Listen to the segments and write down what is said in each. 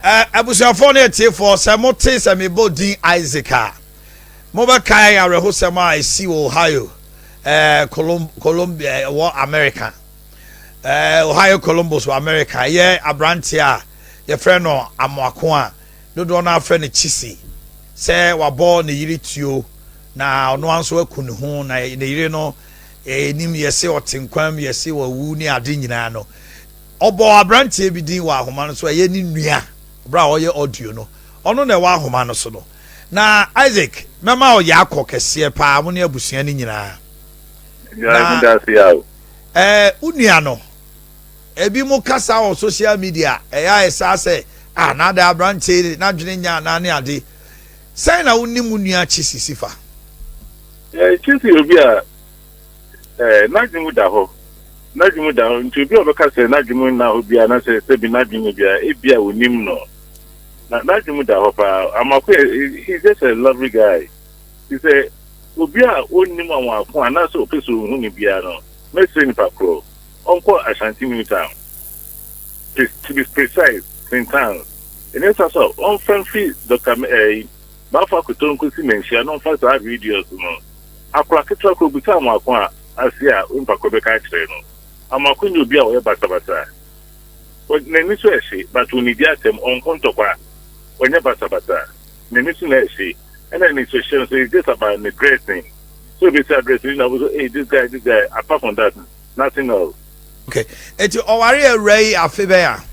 Abusuafoɔ ne atiefoɔ, sɛ mote sɛ mebɔ din Isaac a, mobɛkae awerɛhosɛm a ɛsi wɔ Ohio, Columbia, wɔ America. Ohio Columbus wɔ America. Ɛyɛ aberanteɛ a yɛfrɛ no Amoako a dodoɔ no afrɛ no Chisi sɛ wabɔ ne yere tuo na ɔno nso aku ne ho, na ne yere no ɛnim yɛse ɔte nkwam, yɛse wawu ne ade nyinaa no. Ɔbɔ aberanteɛ bi din wɔ ahoma no so, ɛyɛ ne nua berɛ a ɔyɛ audio no, ɔno na ɛwɔ ahoma no so no. Na Isaac, mɛma ɔyɛ akɔ kɛseɛ paa, mo ne abusua no nyinaa. Na wo nua no, ebi mo kasa wɔ social media, ɛyɛ ayɛ saa sɛ ah, na ada aberanteɛ n'adwene nya anaa ne ade. Sɛn na wonim wo nua Chisi sifa? Chisi obi a n'adwene mu da hɔ, n'adwene mu da hɔ, nti obi a ɔbɛka sɛ n'adwene mu nna hɔ biara na sɛ sɛbi n'adwene biara ebi a onim no, na n'adwene mu da hɔ paa. Amako, he's just a lovely guy. Ti sɛ obi a onim Amoako anaasɛ ɔpɛ sɛ ohun ne biara no, mɛsrɛ nipa korɔ ɔnkɔ Ashanti New Town, to be precise, Sintans. Ɛnyɛ sa sɛ ɔmfa mfiri Dr. Bafo Akoto nkosi Manhyia na ɔmfa saa radius no. Akora ketewa koro bisa Amoako a ase a, onipa korɔ bɛka akyerɛ no. Amoako nyɛ obi a ɔyɛ basabasa. N'ani so ɛhye, but ɔnnidi atɛm, ɔnko ntɔkwa, ɔnyɛ basabasa. N'ani so na ɛhye. Ɛna ne so hyɛ no so, it's just about ne dressing. So obesi address no na so, "Hey, this guy, this guy." Apart from that, nothing else. Okay. Eti ɔware awura yi afe bɛn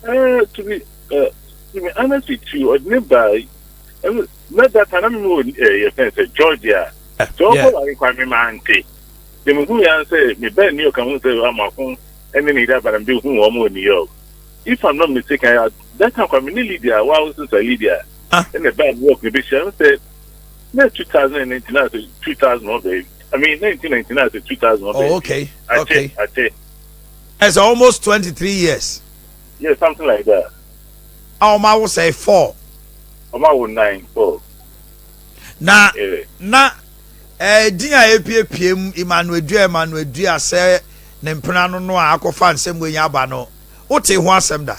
a? To be honest with you, ɔde ne ba na that time na mi wɔ yɛ fɛn sɛ Georgia. So ɔkɔ ware kwa mi maa nte. De mi hu yan sɛ mi bɛn New York ahu sɛ Amoako ɛne ne yere aba na mi bɛ hu wɔn wɔ New York. If I'm not mistaken, that time kwa mi ne Lydia wa wo sister Lydia ɛna ɛbaa New York na ebi hyia sɛ na 2019 na sɛ 2000 ɔbɛ, I mean 1999 sɛ 2000 ɔbɛ. Oh, okay. Akyɛ. It's almost 23 years. Yeah, something like that. A ɔmo awo sɛ four. Ɔmo awo nine, four. Na na din a epiepie mu Emmanuel Dua, Emmanuel Dua sɛ ne mpena no a akɔfa nsɛm wɔ nya aba no, wote ho asɛm da?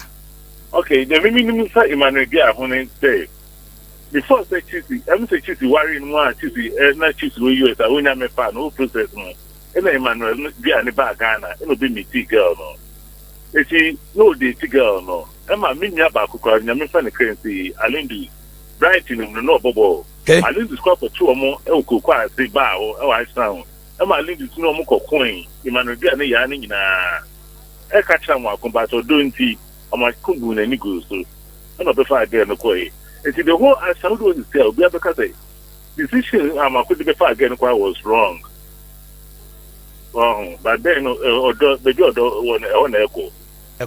Okay, the mímí nim sɛ Emmanuel Dua ho ne sɛ before sɛ Chisi sɛ Chisi ware no mu a, Chisi na Chisi wɔ US a wonya mɛfa no, wo process no, ɛna Emmanuel Dua ne baa Ghana ɛna obi meet girl no. Eti na ɔde eti girl no ɛma me nua baako koraa, Nyame fa ne kra nsi, Alindu Brighton no na ɔbɔ bɔɔl. Alindu kɔ akɔto wɔn ɛwɔ koko ase baa hɔ ɛwɔ Ashtown ho, ɛma Alindu ne wɔn kɔ koe. Emmanuel Dua ne yaa ne nyinaa ɛka kyerɛ Amoako, but ɔdɔ nti Amoako bu n'ani gu so ɛna ɔbɛfa girl no kɔɛ. Eti the whole Ashtown wode wɔn sisi a obi abɛka sɛ decision Amoako de bɛfa girl no koraa was wrong ɔho, but then no ɔdɔ baabi a ɔdɔ wɔ no ɛhɔ na ɛkɔ.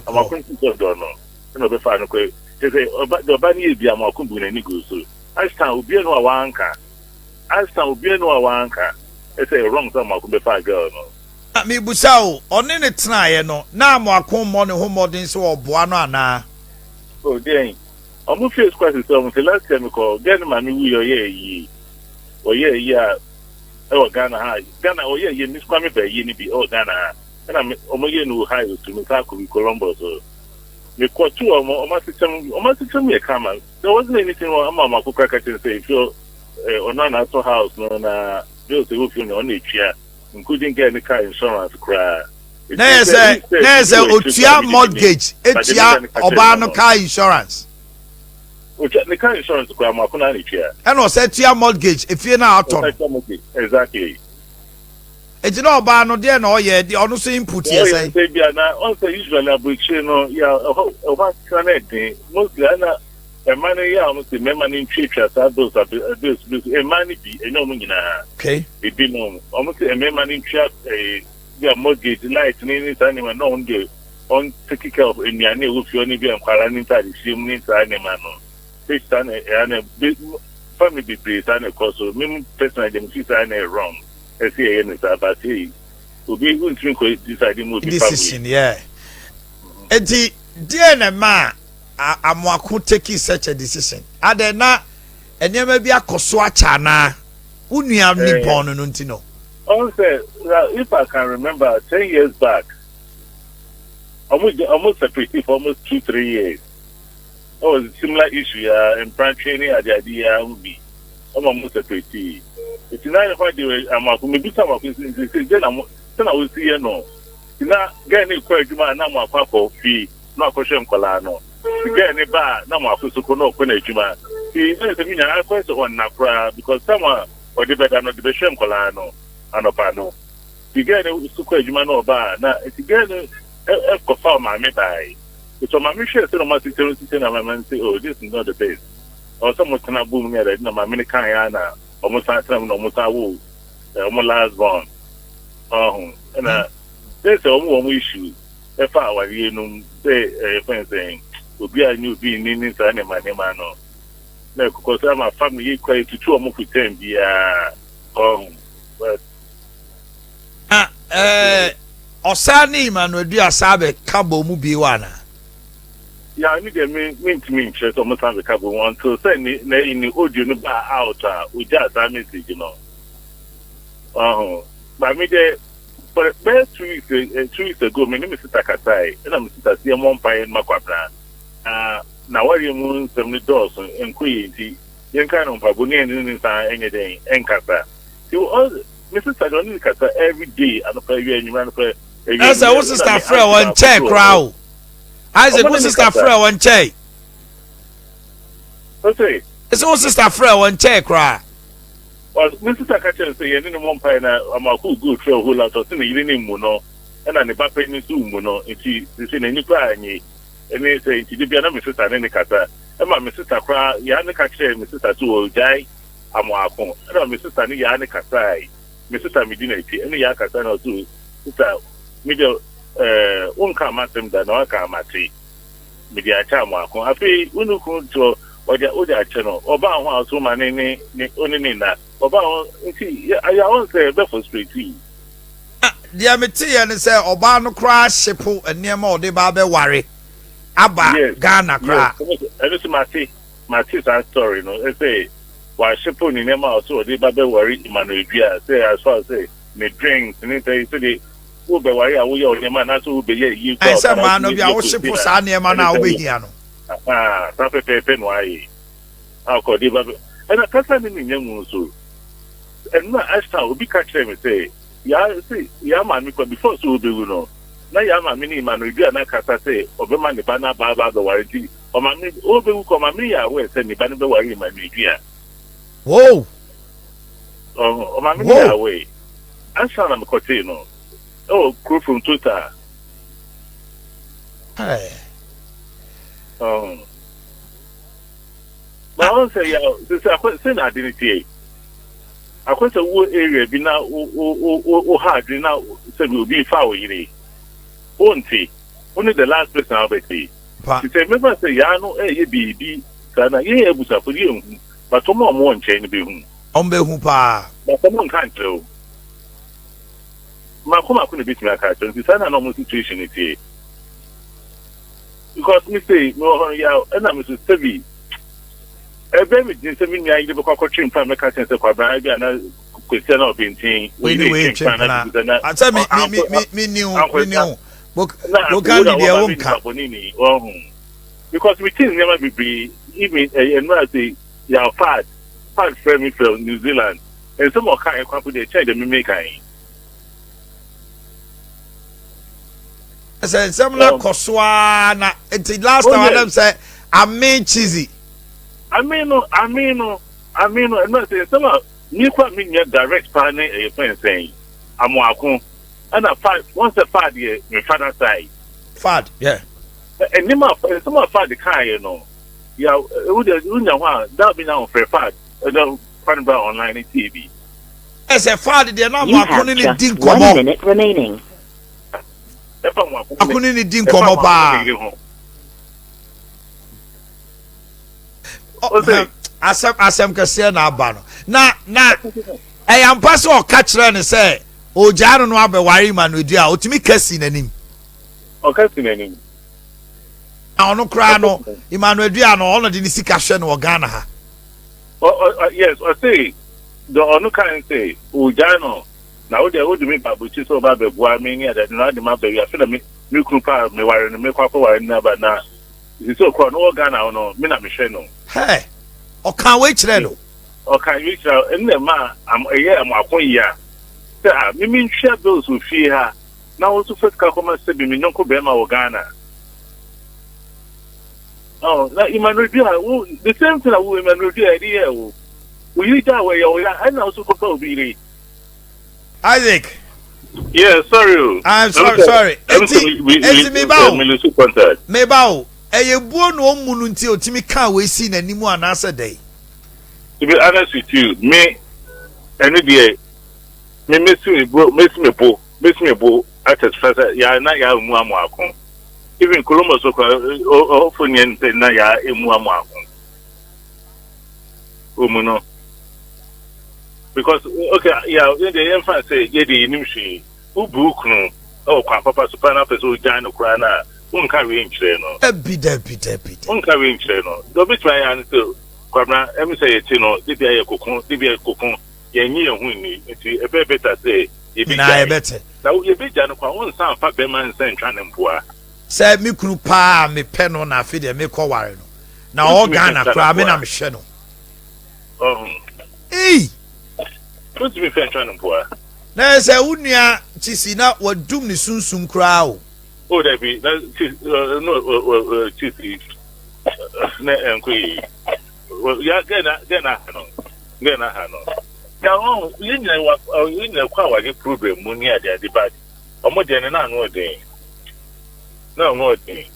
Amoako nti sɛ ɔdɔ no ɛna ɔbɛfa no kɔɛ kyerɛ sɛ ɔba deɛ ɔba no yɛ bi, Amoako bu n'ani gu so. Ashtown obiara no a wanka, Ashtown obiara no a wanka ɛsɛ wrong sɛ Amoako bɛfa girl no. Na mebusa o, ɔne ne tenaeɛ no, na Amoako mmɔ ne ho mmɔden sɛ ɔboa no anaa? O deɛn, ɔmo face kwasi sɛ ɔmo sɛ last year mekɔ girl no maame wuiɛ, ɔyɛ ayie, ɔyɛ ayie a ɛwɔ Ghana ha. Ghana ɔyɛ ayie, mi kwame ba ayie no bi ɛwɔ Ghana ha, ɛna me ɔmo yɛ no Ohio to me nsa akɔ bi Columbus o. Mekɔ to ɔmo asekyɛm, ɔmo asekyɛm yɛ kama. There wasn't anything wrong. Ama ɔmo akokora ka kyerɛ sɛ efi ɔno ana atɔ house no na bills ɛwɔ fie no ɔno etua, including girl ne car insurance koraa. Na yɛ sɛ otua mortgage, etua ɔbaa no car insurance. Otua ne car insurance koraa, Amoako na etua. Ɛna ɔsɛ tua mortgage efie na atɔ no. Ɔsɛ tua mortgage, exactly. Eti na ɔbaa no deɛ na ɔyɛ deɛ ɔno so input yɛ sɛn? Ɔyɛ sɛ bi a na ɔnsɛ usually aburokyire no yɛ ɛhɔ asetena no ɛden. Mostly ɛna ɛma no yɛ a wɔn sɛ mmarima no ntwatwa saa bills bills bills, mmaa no bi, ɛnyɛ wɔn nyinaa. Ebi no wɔn sɛ mmarima no ntwa bi a mortgage, light ne saa nneɛma na wɔn deɛ wɔn take care of nnuane a ɛwɔ fie ne bi a nkwadaa ne ntaade hyɛ mu ne saa nneɛma no. Sɛ saa na ɛyɛ na be family bebree saa na ɛkɔ so. Me personally deɛ, me fi saa na ɛyɛ wrong ɛsɛ yɛyɛ ne saa, but hey, obi ntumi nkɔ decide mu obi family. Decision, yeah. Eti deɛ na ma Amoako take such a decision adɛ na nneɛma bi akɔ so akyɛ anaa wo nua ni bɔn no nti no? Ɔn sɛ if I can remember, 10 years back, ɔmo separate for almost 2-3 years. Ɛwɔ similar issue yi ara, mprantwe ne ade ade yi ara ho bi, ɛma ɔmo separate. Nti na ɛhɔ de Amoako, mebisa Amoako sɛ nti sɛ gye na mo, sɛ na wosi yɛ no. Nti na girl no kɔ adwuma a na Amoako akɔ fie na wakɔhwɛ nkwadaa no. Nti girl no ba a na Amoako nso kɔ na ɔkɔ n'adwuma. Nti na sɛ me nua akɔyɛ sɛ ɔnna koraa because time a ɔde bɛda no ɔde bɛhwɛ nkwadaa no anɔpa no. Nti girl no nso kɔ adwuma na ɔba a na nti girl no kɔfa ɔmaame bae. Nti ɔmaame hwɛɛ sɛdeɛ ɔmo asetena no si teɛ na maame no se oh this is not the best. Ɔwɔ sɛ ɔmo tena bom ne adeade na maame no kaeɛ ara na ɔmo san tena mu na ɔmo san woo ɔmo last born. Ɔho ɛna sɛ sɛ ɔmo wɔ ɔmo issue ɛfa awareɛ no mu sɛ ɛyɛ fɛn sɛn obi a nye obi nni ne saa nneɛma nneɛma no na ɛkokɔ sɛ ama family yi kora yɛtutu ɔmo fo tɛm biara ɔho but Na ɛɛ ɔsaa ne Emmanuel Dua saa bɛ ka bɔ mu bio ana? Ya ne deɛ me mentumi nkyerɛ sɛ ɔmo san bɛka bɔ mu until sɛ ne na ne audio no baa out a ogyaa saa message no ɔho ba me deɛ for bɛyɛ 2 weeks ago me ne me sister kasae ɛna me sister si ɛmɔ mpaeɛ no ma Kwabena na na wareɛ mu nsɛm no dɔɔso nkɔ yie nti yɛnka no mpaebɔ ne yɛne ne nsa ɛnyɛ dɛn ɛnkasa nti me sister deɛ ɔne ne kasa every day, anɔpa, awia, anwummerɛ, anɔpa, awia. Ɛsɛ wo sister frɛ wɔn nkyɛn koraa o. Isaac, wo sister frɛ wɔn nkyɛn. Ɔsɛ. Ɛsɛ wo sister frɛ wɔn nkyɛn koraa. Me sister ka kyerɛ no sɛ yɛne ne mmɔ mpaeɛ na Amoako go through a whole lot. Ɔsɛ ne yere ne mmu no ɛna ne ba panyin nso mmu no nti sɛ n'ani koraa nye ɛne sɛ nti de bia na me sister ne ne kasa ɛma me sister koraa yaa ne ka kyerɛ me sister sɛ ɔgyae Amoako ɛna me sister ne yaa ne kasae. Me sister medi n'akyi ɛne yaa kasa na ɔsɛ sister me deɛ wonka m'asɛm da na waka amate mede akyɛ Amoako. Afei wo ne kunu te ɔde wode akyɛ no ɔbaa ho a ɔso ma ne ne ne ɔne ne nna ɔbaa ho nti yɛ wɔn sɛ ɛbɛ frustrate yi. Deɛ meteeɛ ne sɛ ɔbaa no koraa hyepo nneɛma a ɔde ba abɛware aba Ghana koraa. Yes, ɛno so mate saa story no ɛsɛ wahyepo ne nneɛma a ɔsɛ ɔde ba bɛware Emmanuel Dua sɛ as far as sɛ ne drinks ne sɛ sɛde wobɛware a woyɛ wo nneɛma anaasɛ wobɛyɛ yie koraa. Ɛsɛ mmaa no bi a wohyepo saa nneɛma no a wobɛhia no. Saa pɛpɛɛpɛ na wayɛ akɔde ba ɛna kasa ne menya mu nso ɛno na ashtown obi ka kyerɛ me sɛ yaa sɛ yaa maame kɔ before sɛ ɔbɛwu no na yaa maame ne Emmanuel Dua na kasa sɛ ɔbɛma ne ba no aba aba abɛware nti ɔmaame ɔbɛwu kɔ ɔmaame yɛ aware sɛ ne ba no bɛware Emmanuel Dua. Ɔmaame no yɛ aware ansa na mekɔtee no ɛwɔ kuro from total. Hey. Ba wɔn sɛ yɛ sɛ akɔ sɛ na ade ne tie akɔ sɛ wo area bi na wo wo wo wo ha adwene na sɛ bi obi fa wo yere wo nte wo ne the last person a wobɛte Pa. Te sɛ mɛfa sɛ yaa no ɛyɛ biribi saa na yɛyɛ abusuafo no yɛnhu but ɔmo a ɔmo wɔ nkyɛn no bɛhu. Ɔmo bɛhu paa. But ɔmo nka nkyerɛ wo mako mako na ebɛtumi aka akyerɛ nti saa na na ɔmo situation no tie because me say me wɔ hɔ no yɛ ɛna me so sɛbi ɛbɛn mi din sɛ me nua yere bɛkɔ akɔtwe mpa mɛka kyɛn sɛ Kwabena bi ana Kwesi ana ɔbɛnten. Wei ne wei twe mpena asɛ me me me me ni wo me ni wo boka ni deɛ wo nka. Because me ti nneɛma bebree even ɛyɛ nnura sɛ yà fad frɛ mi from New Zealand nsɛm a ɔka ɛkwan po deɛ kyɛn deɛ mímí kan yi. Sɛ nsɛm no akɔ so ara na nti last time anam sɛ ame cheesy. Ame no ame no ame no ɛnna sɛ nsɛm a mi kɔ a mi nya direct paa ne ɛyɛ fɛn sɛn Amoako ɛna fad wɔn sɛ fad yɛ mi father side. Fad, yeah. Ɛnim a nsɛm a fad kaa yɛ no ya ewu de wunya hɔ a daa bi nya ho fɛ fad ɛdɛ fan ba online ne tie bi. Ɛsɛ fad deɛ na Amoako ne ne di nkɔmɔ. Ɛfa Amoako Ako ne ne di nkɔmɔ paa. Asɛm asɛm kɛseɛ na aba no na ɛyɛ ampa sɛ ɔka kyerɛ no sɛ ogyaa no no abɛware Emmanuel Dua a ɔtumi ka si n'anim. Ɔka si n'anim. Na ɔno koraa no Emmanuel Dua no ɔno de ne sika hwɛ no wɔ Ghana ha. Yes, ɔse dɛ ɔno kan sɛ ogyaa no na wo deɛ wode me ba aburokyi sɛ ɔba abɛboa me ne adade na ɔde me aba wi afei na me me kunu paa meware no mekɔ akɔware no aba na. Sisi ɔkɔ no wɔ Ghana hɔ no, me na mehwɛ no. Hɛ! Ɔkaa wei kyerɛɛ no. Ɔkaa wei kyerɛ no, ɛno na ɛmaa am ɛyɛɛ Amoako ya sɛ ah me mentua bills wɔ fie ha na wo nso fa sika kɔma sɛbi me yɔnko bɛrima wɔ Ghana. Oh, na Emmanuel Dua, wo the same thing a wo Emmanuel Dua yɛde yɛɛ wo. Wo yere gyaa wo ɛyɛ wo ya, ɛna wo nso kɔfa obi yere. Isaac. Yeah, sorry o. I'm sorry, sorry. Eti, eti me ba o. Me ba o. Ɛyɛ buo na ɔmmu no nti otumi kaa wei si n'anim anaasɛ dɛn? To be honest with you, me ɛno deɛ me mesi me bo mesi me bo mesi me bo atɛsifɛ sɛ yaa na yaa emu amu ako. Even Columbus okura ɔfo nyɛ nsɛ na yaa emu amu ako. Omu no. Because okay yeah yɛn deɛ yɛn fa sɛ yɛ deɛ yɛnim hwee wobu wo kunu wɔ kwan papa so paa na afɛ sɛ ogyaa no koraa na wonka wei nkyerɛ no. Dabi dabi dabi dabi. Wonka wei nkyerɛ no. Deɛ ɔbɛtumi ayɛ ano sɛ Kwabena ɛmi sɛ yɛte no de bia yɛ koko de bia yɛ koko yɛnye yɛn ho nni nti ɛbɛyɛ better sɛ yɛbɛgyae. Na yɛbɛgya no kwa wonsan mfa bɛrima nsa ntwa ne mpoa. Sɛ me kunu paa a mepɛ no na afei deɛ mekɔ ware no na ɔwɔ Ghana koraa me na mehwɛ no. Ei! Wontumi fɛ ntwa no mpoa. Na yɛ sɛ wo nua Chisi na wadum ne sunsum koraa o. O dabi na Chisi no Chisi na ɛnkɔ yi. Ya gɛ na gɛ na ha no gɛ na ha no. Ya wɔn yɛn nyina wa yɛn nyina kɔ awade problem mu ne ade ade ba ɔmo deɛ no na ano ɔden na ano ɔden.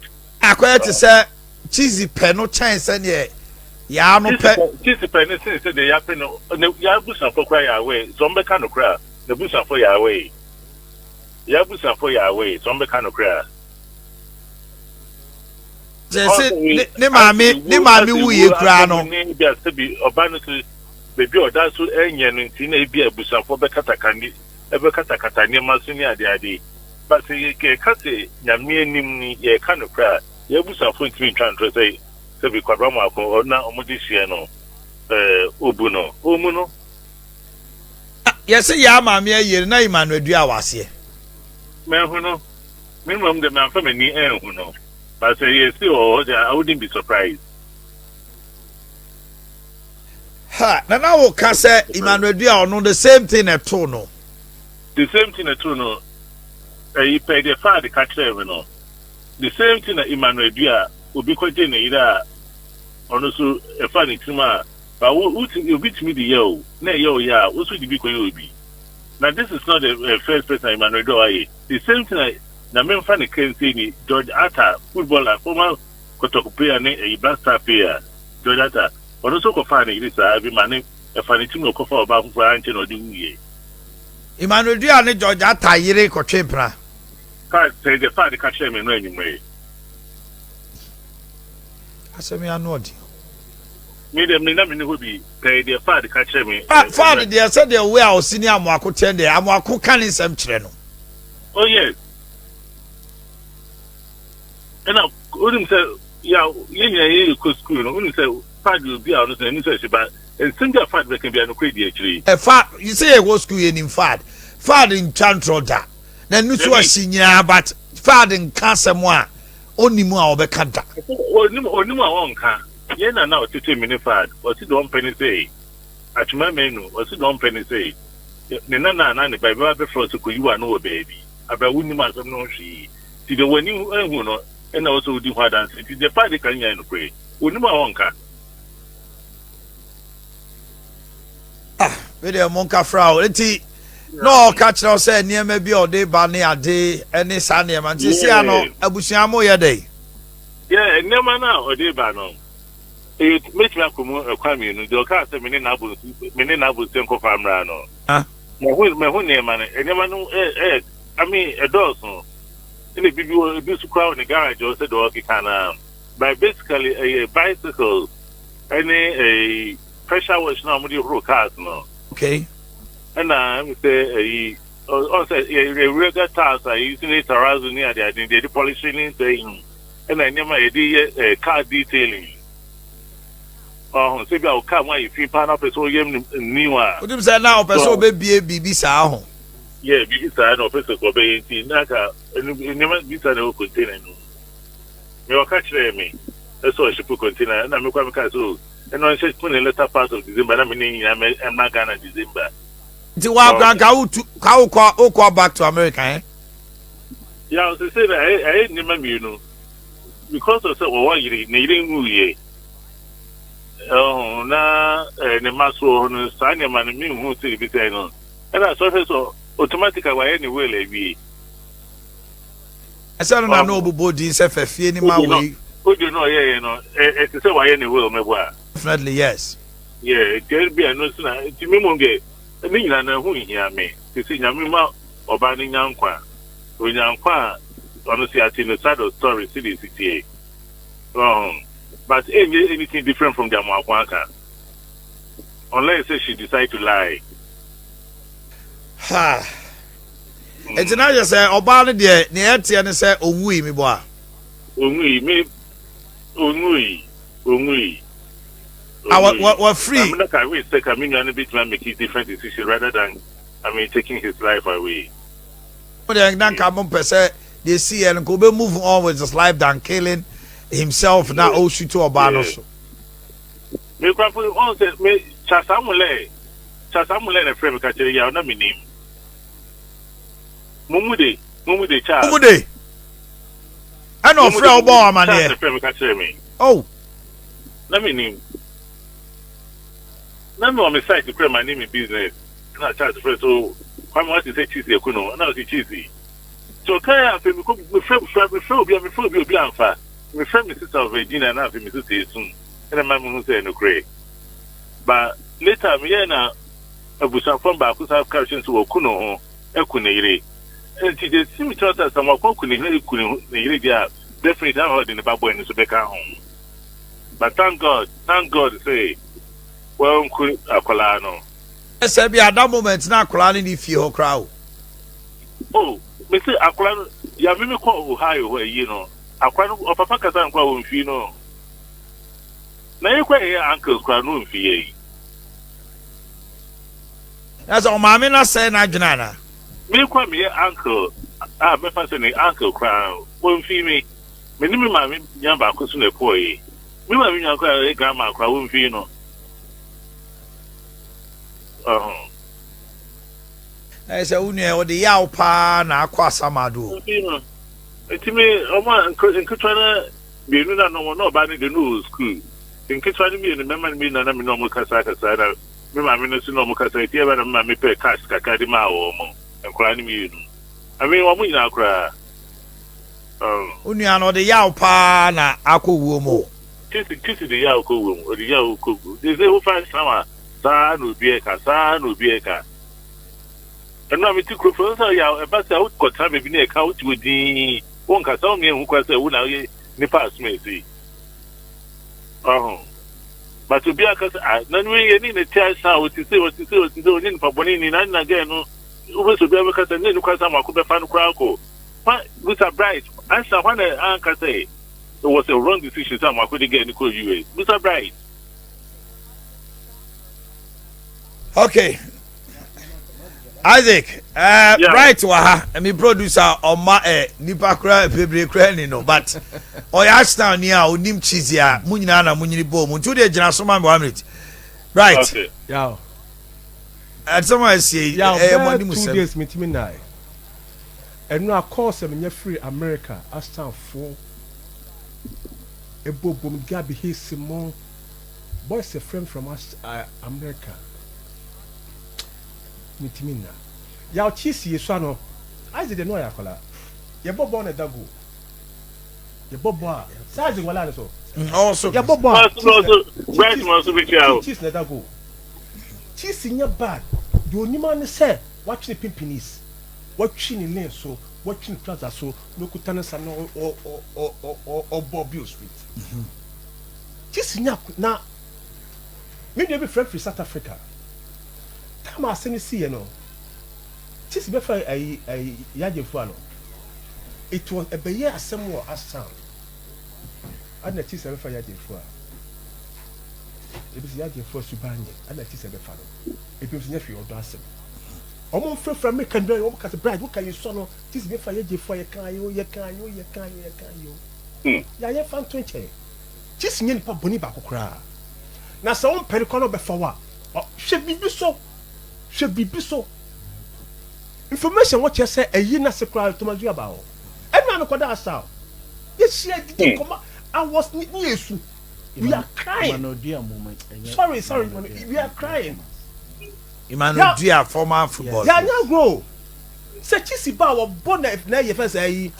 Akɔyɛ te sɛ Cheesy pɛ no kyɛn sɛdeɛ yaa no pɛ. Cheesy pɛ no sen sɛdeɛ yaa pɛ no. Ne yaa abusuafoɔ koraa yɛ aware sɛ wɔn bɛka nokorɛ a, n'abusuafoɔ yɛ aware. Yaa abusuafoɔ yɛ aware sɛ wɔn bɛka nokorɛ a. Sɛ sɛ ne ne maame ne maame wuiɛ koraa no. Ne ebi a sɛbi ɔba no so baabi a ɔda so ɛnyɛ no nti na ebi a abusuafoɔ bɛkataka ne ɛbɛkatakata nneɛma so ne adeade. But sɛ yɛka sɛ Nyame anim ni yɛka nokorɛ a. Yɛn abusuafo ntumi ntwa ntorɔ sɛ sɛbi Kwabena Amoako na wɔde hyia no obu no. Ɔmmu no. Yɛse yaa maame ayie no na Emmanuel dua wɔ aseɛ. Manhu no. Me mmom de mamfa m'ani anhu no. But sɛ yɛse ɔwɔ hɔ deɛ I wouldn't be surprised. Ha, na na wo ka sɛ Emmanuel dua ɔno the same thing na ɛtoo no. The same thing na ɛtoo no. Ɛyi pɛɛ deɛ Fahd ka kyerɛɛ me no. The same thing na Emmanuel dua obi kɔgye ne yere a ɔno nso ɛfa ne tirim a ba wo wotumi obi tumi de yɛ o na ɛyɛ o yɛ a wo nso de bi kɔyɛ obi na this is not the uh, first person Emmanuel dua wayɛ the same thing na nyame mfa ne kɛnse ni George Atta footballer former Kotoko player ne ɛyi Black Star player George Atta ɔno nso kɔfaa ne yere saa bi ma ne ɛfa ne tirim na ɔkɔfa ɔbaa foforɔ ankyɛ na ɔde wuiɛ. Emmanuel Dua ne George Atta yere kɔtwe mpena. Fa sɛ deɛ Fahd ka kyerɛɛ me no anwummerɛ yi. Asɛm yi ano ɔden. Me deɛ me na me ni hɔ bi pɛɛ deɛ Fahd ka kyerɛ me. Ah, Fahd deɛ sɛdeɛ wei a ɔsi ne Amoako teɛ deɛ Amoako ka ne nsɛm kyerɛ no. Oh yes. Ɛna wonim sɛ ya yɛn nyinaa yɛ kɔ sukuu no wonim sɛ Fahd yɛ obi a ɔno sɛ n'ani sɔ ɛhye ba nsɛm bi a Fahd bɛka bi a nokorɛ di akyire yi. Ɛfa sɛ yɛwɔ sukuu yɛnim Fahd. Fahd ntwa ntorɔ da. N'ani so ahye nyinaa but Fahd nka asɛm a ɔnnim a ɔbɛka da. Ɔnim ɔnim a ɔnka. Yɛn na na ɔtete me ne Fahd. Ɔse deɛ ɔmpɛ ne sɛ Atwoma Manu ɔse deɛ ɔmpɛ ne sɛ ne nana anaa ne ba bɛba abɛfrɛ wo sɛ kɔyi w'ano wɔ baabi aberɛ a wonnim asɛm no ho hwee. Nti deɛ w'ani ahu no na ɛwɔ sɛ wodi ho adanseɛ. Nti deɛ Fahd ka no nyinaa yɛ nokorɛ. Ɔnim a ɔnka. Ah, me deɛ monka fra o. Nti na ɔka kyerɛ wo sɛ nneɛma bi a ɔde ba ne ade ne saa nneɛma nti sia no abusua mo yɛ dɛn? Yɛ nneɛma no a ɔde ba no ɛyɛ mɛtumi akɔ mu ɛkwan mmienu deɛ ɔkaa sɛ me ne n'abo me ne n'abo sɛ nkɔfa mmra no mahu mahu nneɛma no nneɛma no ɛɛ I mean ɛdɔɔso ɛna ebi bi wɔ ebi nso koraa wɔ ne garage hɔ sɛ deɛ ɔkeka no but basically ɛyɛ bicycles ɛne ɛɛ pressure wash na wɔde horo cars no. Okay. Ɛna ɛmi sɛ ɛyi ɔn sɛ yɛ regular tiles a yɛyi ne terrazzo ne ade ade deɛ yɛde polish ne sɛ yi ɛna nneɛma a yɛde yɛ ɛɛ car detailing ɔho sɛ bi a o car mu ayɛ fi paa na ɔpɛ sɛ ɔyɛ no new a. Wonim sɛ na ɔpɛ sɛ ɔbɛbie biribi saa ho. Yɛ biribi saa na ɔpɛ sɛ ɔbɛyɛ nti na aka nneɛma bi saa na ɛwɔ container no mu. Mɛ ɔka kyerɛɛ me. Ɛsɛ ɔship container ɛna me koraa me kaa sɛ oh ɛna ɔnhyɛ put ne later part of December na me ne nyinaa mɛ ɛmra Ghana December. Nti wa kora nka wotu ka wokɔ wokɔ back to America eh? Yeah, ɔsɛ sɛ na ɛyɛ ɛyɛ nneɛma mmienu because of sɛ ɔwɔ yere ne yere nwuiɛ ɛho na ɛɛ ne mma so wɔ hɔ no saa nneɛma no menhu sɛ ebi sɛ no ɛna sɛ ɔhwɛ sɛ automatically wayɛ ne will awie. Ɛsɛ no na na ɔbobɔ din sɛ fa fie no ma wei. Audio no ɔyɛeɛ no, ɛte sɛ wayɛ ne will mɛbɔ a. Definitely yes. Yeah, nti ɛbi a ɛno nso na nti me mmom deɛ ne nyinaa no ɛho nhia me. Te sɛ Nyame ma ɔbaa no nya nkwa. Ɔnya nkwa a, ɔno nso yɛate no side of story sɛdeɛ ɛsi teɛ. Ɔho. But ɛnyɛ anything different from deɛ Amoako aka. Unless sɛ she decide to lie. Ha. Nti na yɛ sɛ ɔbaa no deɛ nea ɛteɛ ne sɛ ɔnwui mebɔ a. Ɔnwui me ɔnwui ɔnwui. Ah, wa wa wafiri. Na me ka wish sɛ ka me nua no betumi amake different decision rather than I mean taking his life away. Mo deɛ na nka mo mpɛ sɛ deɛ esi yɛ no nka obe move on with his life than killing himself na ɔresutu ɔbaa no so. Me kura po ɔn sɛ me Chasamulɛ Chasamulɛ na frɛ me ka kyerɛ yaw na me nim. Mumude, Mumude Charles. Mumude. Ɛna ɔfrɛ ɔbɔ amaneɛ. Charles na frɛ me ka kyerɛ me. Oh. Na me nim. Na me wɔ me site kura ma ne me business. Na Charles frɛ so Kwame wate sɛ cheese yɛ kuno. Na ɔsi cheese. So kan ya afei me ko me frɛ me frɛ obi a me frɛ obi obi amfa. Me frɛ me sister of Virginia na afei me sister esum. Ɛna ma me hu sɛ nokorɛ. Ba later me yɛ na abusuafo no baako san ka kyerɛ no sɛ waku ne ho aku ne yere. Nti deɛ ɛsi me tirim sɛ sɛ wako aku ne yere aku ne yere deɛ a definitely na ɔde ne ba bɔe no nso bɛka ho. But thank God, thank God sɛ wanku akwadaa no. Sɛ bi at that moment na akwadaa no ni fie hɔ koraa o. Oh, me se akwadaa no, ya me me kɔ Ohio hɔ ayi no, akwadaa no ɔpapa kasa no koraa wɔn fie no. Na yɛ kɔ yɛ uncles koraa no wɔn fie yɛ yi. Na sɛ ɔmaame no asɛe n'adwene anaa? Me kora meyɛ uncle a mɛfa sɛ ne uncle koraa wɔmfii me. Me ne me maame nua baako so na ɛkɔɔe. Me maame nua koraa ɔyɛ grandma koraa wɔmfii no. Ɔho. Na yɛ sɛ wo nua ɔde yaw paa na akɔ asamado o. Wɔmfii no. Nti me ɔmo a nketewa no mmienu na na ɔmo na ɔbaa no de no wɔ sukuu. Nketewa no mmienu mmarima no mmienu na na me ne ɔmo kasa kasa na Me maame no nso ne wɔn kasa eti ɛbɛ na me maame pɛɛ cash kakra de maa wɔn, nkwadaa no mmienu. I mean wɔn nyinaa koraa. Um. Wo nua no ɔde yaw paa na akɔ wuo mu o. Kisi kisi de yaw kɔ wuo mu, ɔde yaw kɔ wuo. They say wofa nsawa saa na obi ɛka, saa na obi ɛka. Ɛno a mete kuro fɛ sɛ yaw ɛba sɛ wokɔtena baabi na ɛka wote hɔ dinn, wonkasa wo mmea nhu koraa sɛ wo na woyɛ nipa asom esi. Ɔho. But obi aka sɛ ah na no yɛ ne na ti asa a ɔte sɛ ɔte sɛ ɔte sɛ ɔnyɛ nipa bɔne ni na na gɛn no wobɛ sɛ obi abɛka sɛ ne nokora sɛ amako bɛfa no koraa kɔ fa busa bright ansa hɔ na anka sɛ it was a wrong decision sɛ amako de gɛn no kɔ US busa bright. Okay. Isaac, yeah. Bright wɔ ha, mi producer ɔma ɛ nipa kura bebree kura ni no but ɔyɛ Arsenal ni a onim cheese a mu nyinaa na mu nyini bɔɔl mu nti o de gyina so ma mi one minute. Bright. Okay. Yeah. Ɛsɛm a ɛsie yi ɛyɛ mo anim sɛm. 2 days mi ti mi na ɛnu akɔɔ sɛ mi nyɛ firi America Arsenal fo ebo bom Gabi Hesi mo boys frɛ from America. Mentumi nna. Yaw cheese yesua no Isaac deɛ na ɔyɛ akwadaa yɛbɔ bɔɔl na ɛda goal yɛbɔ bɔɔl a sɛ Isaac wɔ line no so yɛbɔ bɔɔl a cheese cheese na ɛda goal cheese nyɛ bad deɛ onim ara ne sɛ watwe ne pimpinis watwi ne lane so watwi ne trouser so na okuta ne nsa na ɔbɔ bill street cheese nyɛ na me nua bi frɛ firi South Africa. Time a asɛm yi siiɛ no, Chisi bɛfrɛ ayi ayi Yagyenfua no. It was ɛbɛyɛɛ asɛm wɔ Ashtown. Ade na Chisi abɛfa Yagyenfua. Ebi sɛ Yagyenfua suban nyɛ, ade na Chisi abɛfa no. Ebi nso nyɛ hwee ɔdɔ asɛm. Wɔn mfrɛfrɛ Amerika nnura yi, wɔn ka sɛ bride woka yɛsua no, Chisi bɛfa Yagyenfua yɛkaa yi o, yɛkaa yi o, yɛkaa yi o, yɛkaa yi o. Yɛ a yɛmfa nto nkyɛn. Chisi nyɛ nipa bɔne baako koraa. Na sɛ wompɛ no koraa na ɔbɛfa wo a, hwɛ biribi so. Hwɛ biribi so. Information wɔ kyerɛ sɛ ɛyi n'ase koraa Thomas Dua baa hɔ. Ɛna mekɔda asa o. Yɛhyia didi nkɔmmɔ. I was ne yɛ su. We are crying. Sorry, sorry, we are crying. Emmanuel Dua, former footballer. Yɛanyɛ agorɔ. Sɛ Chisi ba a wɔbɔ na ɛyɛ fɛ sɛ ayi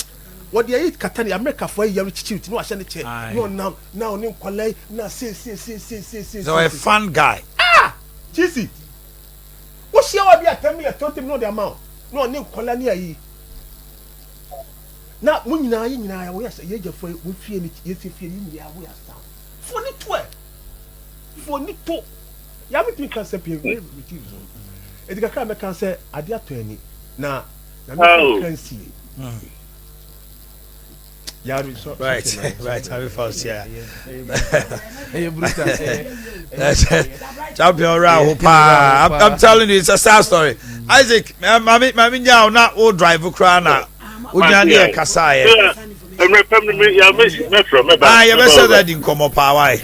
wɔde ayi kata ne Amerikafoɔ ayi yɛre kyikyiri ti na wahyɛ ne kyɛ na ɔnam na ɔne nkwadaa yi na seesieesieesiesie. Sɛ ɔyɛ fun guy. Ah, Chisi, wohyia wa bi atɛm yɛ 20 na ɔde ama wo na ɔne nkwadaa ne ayi na mo nyinaa yɛ nyinaa wɔyɛ sɛ yɛ gyafoɔ yi wɔn fie ne yɛ fie yɛ nyinaa wɔyɛ asa fo ne to ɛ fo ne to yàrá mi kan sɛ pii wei mi ti so edi kakra mɛka sɛ adeɛ atɔ ani na na mi fɔ kan sie yàrá so. Right, abi fa osia champion ra ho paa. I'm telling you, it's a sad story. Isaac, mami mami nya na o drive kura na o gyina ne yɛ kasa yɛ. Mmerɛ pɛm no, mɛfrɛ mɛba. Ah, yɛbɛsɛ dɛ di nkɔmmɔ paa wae.